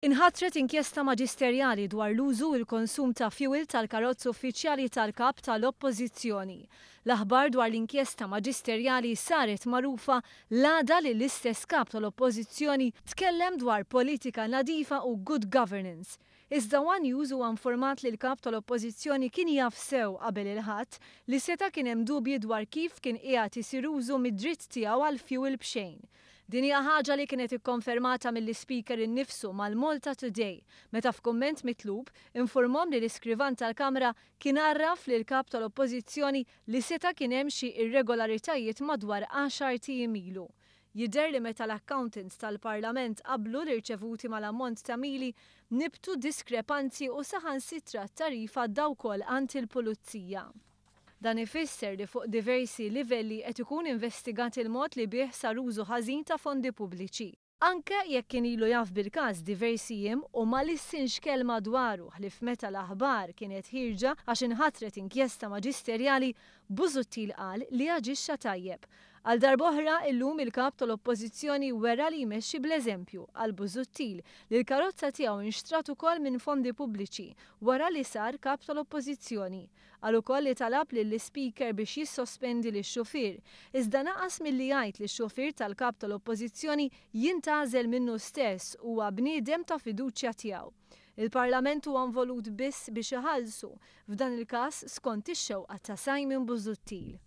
Inħatret inkjesta maġisterjali dwar l-użu u l-konsum ta' fjuwil tal-karozza uffiċjali tal-Kap tal-Oppożizzjoni. L-aħbar dwar l-inkjesta maġisterjali saret magħrufa l-għada li l-istess Kap tal-Oppożizzjoni tkellem dwar politika nadifa u good governance. Iżda one News huwa informat li l-Kap tal-Oppożizzjoni kien jaf sew qabel il-Ħadd li seta' kien hemm dubji dwar kif kien qiegħed isir użu mid-dritt tiegħu għal fjuwil b'xejn. Din hija ħaġa li kienet ikkonfermata mill-Ispeaker innifsu mal-Malta Today, meta f'kumment mitlub, infurmhom li l-iskrivan tal-Kamra kien għarraf lill-Kap tal-Oppożizzjoni li seta' kien hemm xi irregolaritajiet madwar għaxart ijiem ilu. Jidher li meta l-accountants tal-Parlament qabblu l-irċevuti mal-ammont ta' mili, nibtu diskrepanzi u saħansitra t-tagħrif għadda wkoll għand il-Pulizija. Dan ifisser li fuq diversi livelli qed ikun investigat il-mod li bih sar użu ħażin ta' fondi pubbliċi. Anke jekk kien ilu jaf bil-każ diversi jiem u ma lissinx kelma dwaru ħlief meta l-aħbar kienet ħierġa għax inħatret inkjesta maġisterjali, Busuttil qal li aġixxa tajjeb. Għal darb'oħra illum il-Kap tal-Oppożizzjoni wera li jmexxi bl-eżempju, qal Busuttil, li l-karozza tiegħu nxtrat ukoll minn fondi pubbliċi wara li sar Kap tal-Oppożizzjoni. Qal ukoll li talab lill-Ispeaker biex jissospendi lix-xufier, iżda naqas milli jgħid li x-xufier tal-Kap tal-Oppożizzjoni jintgħażel minnu stess u huwa bniedem ta' fiduċja tiegħu. Il-Parlament huwa involut biss biex iħallsu, f'dan il-każ skont ix-xewqa ta' Simon Busuttil.